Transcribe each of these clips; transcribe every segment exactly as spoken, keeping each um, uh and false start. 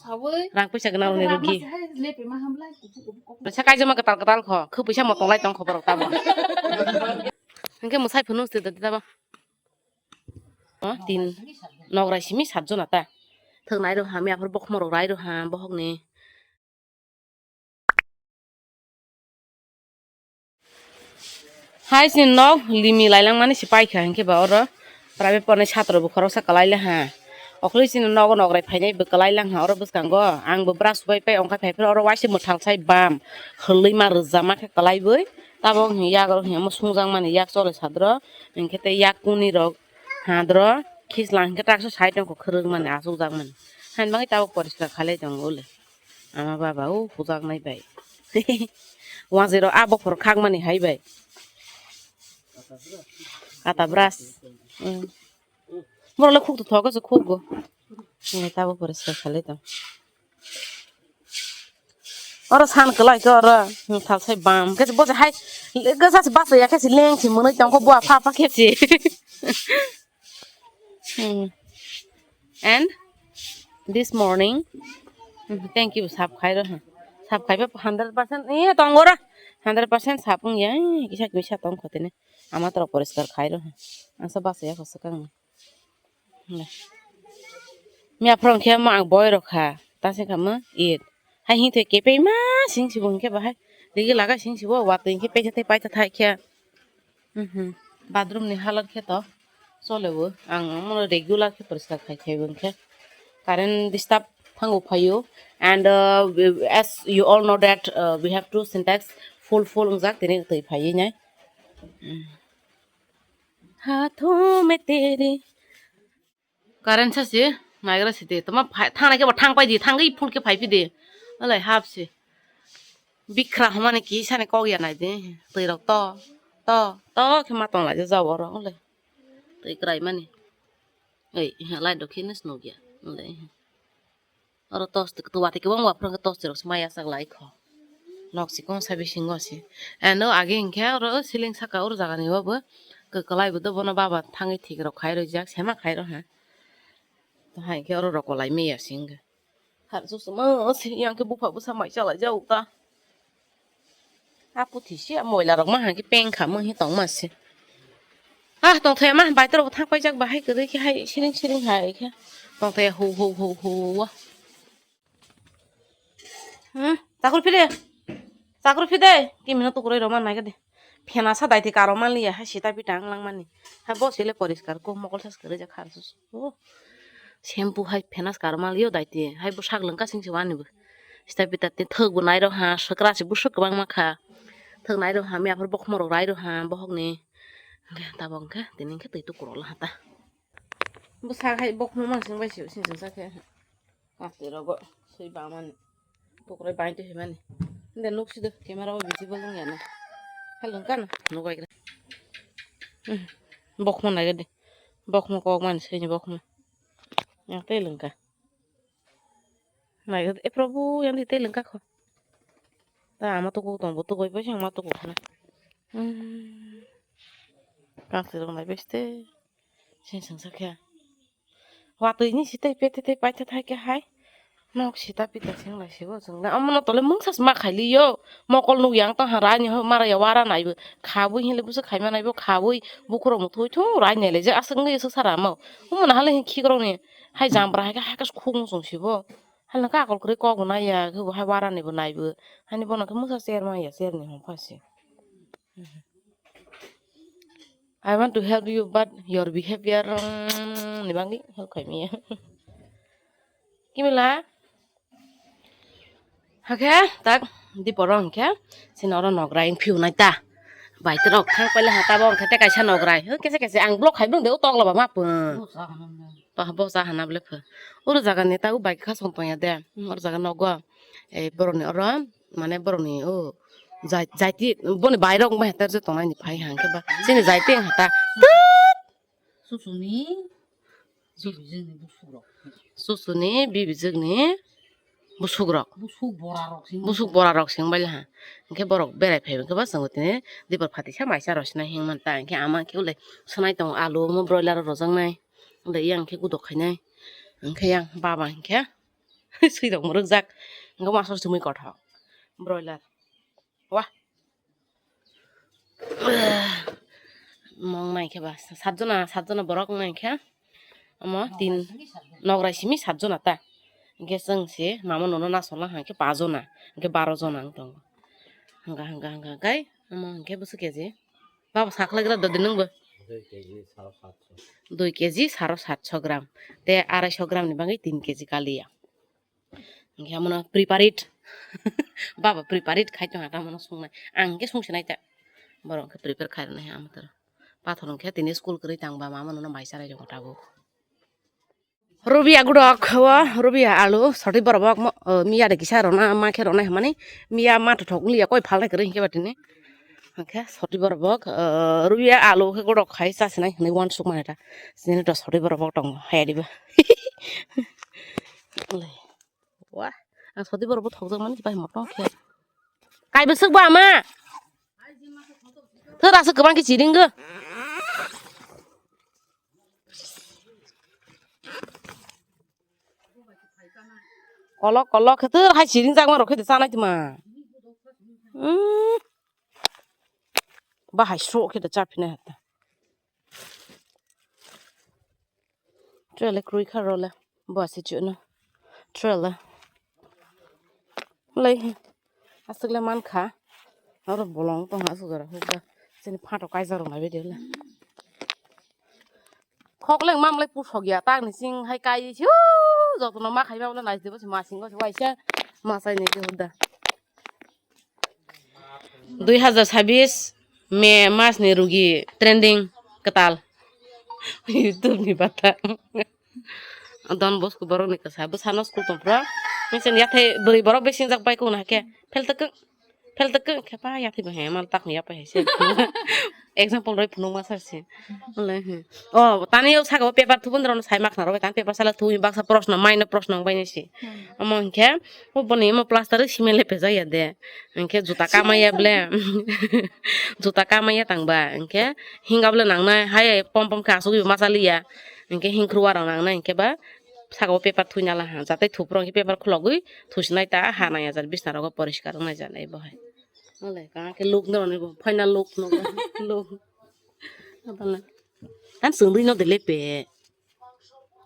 Rang puisa gwnang rokni rugi. Sa kaijama kwtal kwtal kho, khw puisa mo tonglai tong kho borok tamo. Hwnkhe mwsai phunuk se da tabo. O, tin, nograi simi sat jona ta. Thwk nai rw ha, miya phor bokhmo rok rai rw ha, bohok ni. Hai chini nok limi lailang mani se paikha, hinkhe ba oro private pornai satro bo khoroksa kwlai le ha. Okhoroi chini nogo nograi phainai bo kwlai lang ha oro bwskango. Ang bo brush bai pai ongkhai phai phuru oro waisa mwthal sai bam hwnlwi ma rwjak ma khe kwlai bwi. Tabok hwnwi yak rok hwnwi omo sungjakmani yak chole sadro. Hinkhe tei yak kuni rok hadro khisla hinkhe taksa side rok kwrwngmani achukjakmani. Haini bagwi tabok poriskar khalai tongo le. Ama baba o hujaknai bai. Wanjwi rok a bokhorok khakmani hai bai. Kata brush. Mm. Borok le khuk tongthok se khuk go. Nini tabok poriskar khalai tong. Oro san kwlai khe oro, hmm, thal sai bam khe se bo se hai, khe se bachai ya khe se leng se mwnwi tong kho bo pha pha khe se. Hmm. And this morning, hmm, thank you, sap khai ro, hmm. Sap khai ba hundred percent, eh, tong oro, hundred percent sap wng ya, eh, kisa kisa tong kho tini. Ama toro poriskar khai ro, hmm. Ang sa bachai ya kho swkang. Miya phorong khe mo ang boi rok kha, ta se kha mo it. Hai hing thai kepeng ma sing sibo hing khe bahai. Rigi laga sing sibo, watwi hing khe paitha thai, paitha thai khe. Mhm. Bathroom ni halat khe to chole bo. Ang mo regular khe poriskar khai khai bo hing khe. Current disturb thango phaio. And, uh, we, as you all know that, uh, we have two Sintex full full wngjak tini twi phaiwi nai. Mm. Hath mein tere. Current sa se, naigra site. Toma phai, thang nai khe bo thang pai di, thangwi full khe phai phi di. Alai hap se. Bikra homa ni ki sani kok ya nai di. Twi rok to, to, to khe ma tong lai jao oro. Alai. Twi krai mani. Ei, light rok khe nw se nuk ya. Alai. Oro tos tu watwi kwbangma phwrwngkhe tos rok se maya chak lai kho. Nok si kong sa bisingo se. Ano age hinkhe oro ceiling saka oro jaga ni bo kwklai bo do bono baba thangwi thik rok khai rw jak sema khai rw ha. To hai khe oro rok kolai maya se hinkhe. Har su suma se yang khe bupha bwsa mai cha lai jak ta. A puthi se moila rok ma hang khe peng kha mui hi tong ma se. Ah, tong thaya ma, bai toro thang pai jak bahai kwrwi khe hai siring siring hai khe. Tong thaya hu hu hu hu. Hmm, chakur phide. Chakur phide. Kimino tukuroi roma nai khe de. Phena sa dai the karo man liya hai sita pita ang lang mani. Hai bo sile poriskar ko mokol sas kwrwi jak khar su. Oh. Shampoo hai phenas karma liyo daite, hai bwsak lwngkha sing se wani bo. Sita pita te thwk bo nai rw ha, swkra se bwswk kwbangma kha. Thwk nai rw ha, miya phor bokhmo rok rai rw ha, bohok ni. Hwnkhe tabok hwnkhe tini hwnkhe twi tukurok la ha ta. Bwsak hai bokhmo mang sing bai se sing sing sa khe. Kati rogo sui ba mani. Pokrai bai twi himani. Nde nuk sido camera o visible wng ya na. Halung kan nuk bai kre. Hmm. Bokhmo nai de. Bokhmo kok mani sini bokhmo. Yang tei lungka. Nai e probu yang di tei lungka kho. Ta ama tuku tong bo tuku bai yang ma tuku khana. Hmm. Kang sirong nai beste. Sing sing sakya. Watwi ni sitei pete tei paitha thai khe hai. Nok sita pita sing lai sibo chwng le. Omo no tole mungsa ma khai liyo. Mokol nuk yang tong ha rai ni ho mara ya wara nai bo. Khabwi hile busa khai ma nai bo khabwi bukhuro mu thui thu rai nai le je aswk ngi swk sara mo. Omo na hale hin khikrok ni. Hai jambra hai khe hai khe khung sung sibo. Hale ka akol kwrwi kok bo nai ya khe bo hai wara ni bo nai bo. Hani bono khe mungsa cher ma ya cher ni hong pha si. I want to help you, but your behavior, mm, ni bagwi help khai maya. Kimila? Hakhe, tak, di poro hwnkhe, sini oro nograi phiu nai ta. Bai terok thang paila ha tabo hwnkhe tei kaisa nograi. Hw, kese kese ang block khai bwlwng de, o tokla ba ma pung. Bo cha hana bwle pho. Oro jaga ni ta o bai kha song tong ya de. Oro jaga nogo. Ei borok ni oro. Mane borokni o jai-, jaiti boni bairok wngma heter je tongnai ni phai hang khe ba chini jaiti wng hata. Susuni bibijwkni busukrok. Susuni bibijwkni busukrok. Busuk borarok sing. Busuk borarok sing bai ha. Hingke borok berai phai hingke ba chwng tini dibor phatisa maisa rw sinai hing manta hingke ama hingke ulai sanai tongo alu omo broiler rw rwjaknai ulai yang khe gudok khainai hingke yang baba hingke. Swi rok mwrwk jak. Hwnkhe masor sumui kothok. Broiler. Wah. Mong nai khe ba. Sat jona, sat jona borok nai khe. Omo tin nograi simi sat jona ta. Hwnkhe chwng se mama nono nasol na hwnkhe pa jona. Hwnkhe baro jona wng tongo. Hwnkha, hwnkha, hwnkha, hwnkha, kai. Omo hwnkhe bwswk keji. Baba sakhlai gra dodi nwngbo. Dui keji saro satso gram. Tei araisho gram ni bagwi tin keji kaliya. Hwnkhe amono prepared. Baba prepared khai tongha ta mono songnai. Ang hwnkhe songsinai ta. Borok hwnkhe prepare khai rwnai ha amotoro. Pathor hwnkhe tini school kwrwi tangba mama nono mai charai rwgo tabuk. Rubia gudok o, rubia alu, soti borobok mo, o, miya de kisa rona, ma khe rona hwnmani, miya ma tothok wngya koi phalnai kwrwi hwnkhe ba tini. Hwnkhe soti borobok, o, rubia alu khe gudok khai chasinai hwnwi uansuk mani ta. Sini to soti borobok tongo, haya diba. Wah, ang soti borobok thokjak mani bai motom khe. Kaibo swk ba ama? Thwra swk kwbang khe chiring go. Kolok kolok khe twi hai siring jakma rok khe chanai tma. Umm. Bahai sro khe cha phinai hata. Trele krui kha role. Bo asi chuno. Trele. Lai. Aswk le man kha. Oro bolong tong aswk jora hukda. Chini phato kaisa rok nai video le. Khok leng mam lai pusok ya tak ni sing hai kai siu joto no ma khai ma le nai de bo ma sing go waisa ma sai ni de hukda. Dui hazar sabis May mas ni rugi trending kwtal. YouTube ni bata. Don Bosco borok ni kasa bwsano school tong phro. Mesen yathai bwrwi borok besingjak bai kung na khe. Fel tak fel tak khe pa yathai bo he mal tak ni yapai hai se. Example roi phunuk ma sar se. Wala he. O tani o saka o paper thubun rok sai mak na rok tan paper sala thu baksa proshno mai no proshno bai ni se. Omo hwnkhe o boni omo plaster cement le pejak ya de. Hwnkhe juta kamaya ble. Juta kamaya tangba. Hwnkhe hinga ble nangnai. Hai pom pom khe asugwi masa liya. Hwnkhe hingkhru warok nangnai. Hwnkhe ba saka o paper thwina la ha. Jatai thupro hwnkhe paper khulogwi thusinai ta ha nai hajar bisna rogo poriskar wngnai janai bo hai. Ole ka khe look no ni bo. Final look no. Look. Abala. Tan sungri no dele pe.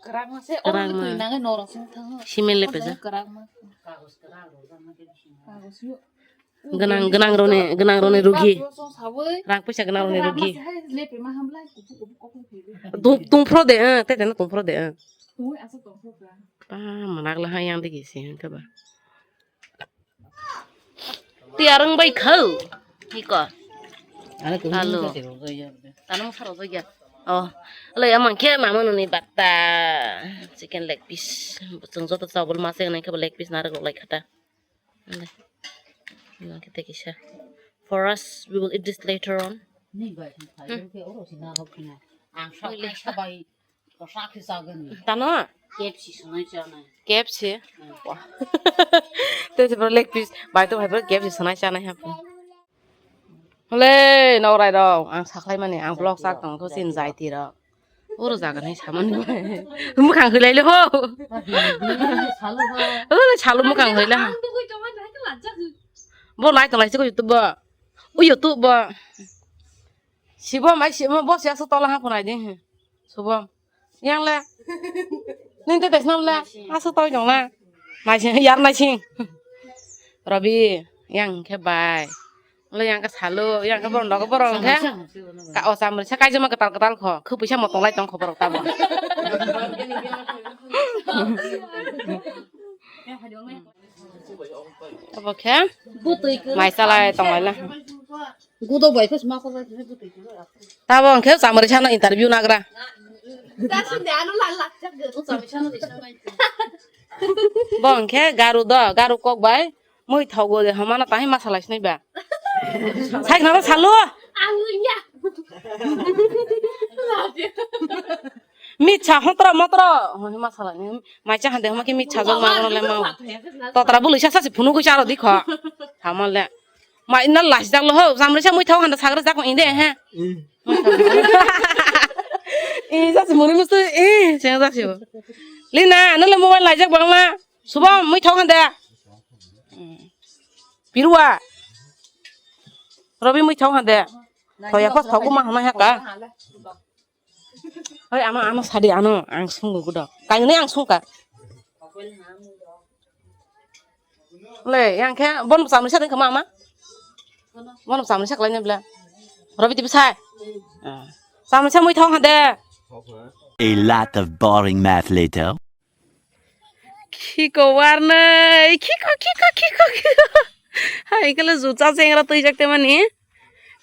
Kwrak ma se, kwrak ma. Oro twi nangai norok song thango. Simen lepe ja. Kwrak ma. Kagos yo. Gwnang, gwnang roni, gwnang roni rugi. Kagos song sawi. Rang puisa gwnang roni rugi. Kwrak ma se hai lepe ma hamlai kupu kupu kupu kupu. Tung, tungphro de, eh, te te no tungphro de, eh. Tungwi asa tungphro ka. Pa, manak la hai yang de gisi, hingke ba. Tiyar wng bai kho. Hiko. Alo. Tano masa rojak ya. Oh, le amang khe mama noni batta. Chicken leg piece. Chwng joto chawbol masa nang khe leg piece narwk lai khata. Le. Amang khe te kisa. For us, we will eat this later on. Ni bai khe oro sina hok kina. Ang sabai sabai. Tano? K F C sanai chanai. K F C? Hmm. Wah. Tei se leg piece. Bai to hai K F C sanai chanai hap. Hole, nokrai rok. Ang saklai mani, ang vlog sak tong kho sin jai ti rok. Oro jaga nai samani. Mukhang hwlai le ho. Salu ho. Hole, salu mukhang hwlai le ha. Bo lai tong lai se ko YouTube bo. U YouTube bo. Sibo mai sibo bo sia so tola ha phunai de. Subom. Yang le. Nini te tesnam le. Asu toi jong le. Mai sing yar mai sing. Robi, yang khe bai. Le yang khe salu, yang khe borok nogo borok khe. Ka o chamri sa kaijama kwtal kwtal kho. Khe puisa mo tonglai tong kho borok tamo. Obo khe mai chalai tonglai na. Gudo bai khe sma ko bai khe gudo. Tabo hwnkhe chamari sano interview nagra. Bo hwnkhe garu do, garu kok bai mui thogo de hamano tahi ma salai sinai ba. Sai khna salo. Mitsa hotra motra hoi ma salai ni. Mai cha hande homa khe mitsa jok ma le ma. Totra bului sa sa si phunu ko charo dikho. Hamale. Ma inna lasi jak lo ho, samri sa mui thau handa sagra jak inde he. Eh, jasi muni mustu, eh, seng jasi. Lina, nole mobile lai jak bangla. Subom, mui thok hande. Hmm. Pirua. Robi mui thok hande. Thoya kos thok ma hana haka. Hoi, ama, ama sadi ano ang sunggu gudo. Kaini ang sungka. Le, yang khe bon samri sa dengkha ma ama. Bon samri sa khlaini bla. Robi tibi sai. Ah. Samri sa mui thok hande. A lot of boring math later. Khiko warnai, khiko, khiko, khiko, khiko. Hai kala juta jengra twijak te mani.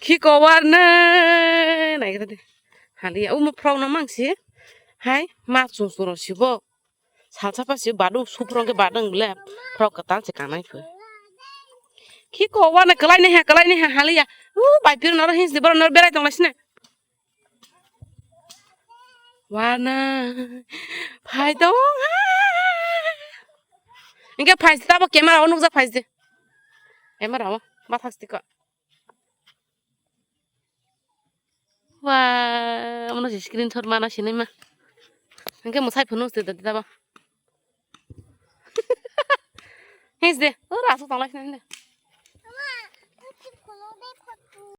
Khiko warnai, nai kata de. Haliya, umo frog no mangsi. Hai, ma chungsuro sibo. Salsa pa si badu, suprong ke badang ble. Frog katal se kanai phu. Khiko warnai, kalai ne ha, kalai ne ha, haliya. U, bai pir noro hins de, boro noro berai tong lai sine. Wana. Phai tong ha. Inke phai tabo camera o nukjak phai de. Camera o bathak stika. Wa, omo se screenshot mana sinai ma. Inke musai phunu ste tabo. His de. Ora asu tong lai sinai de.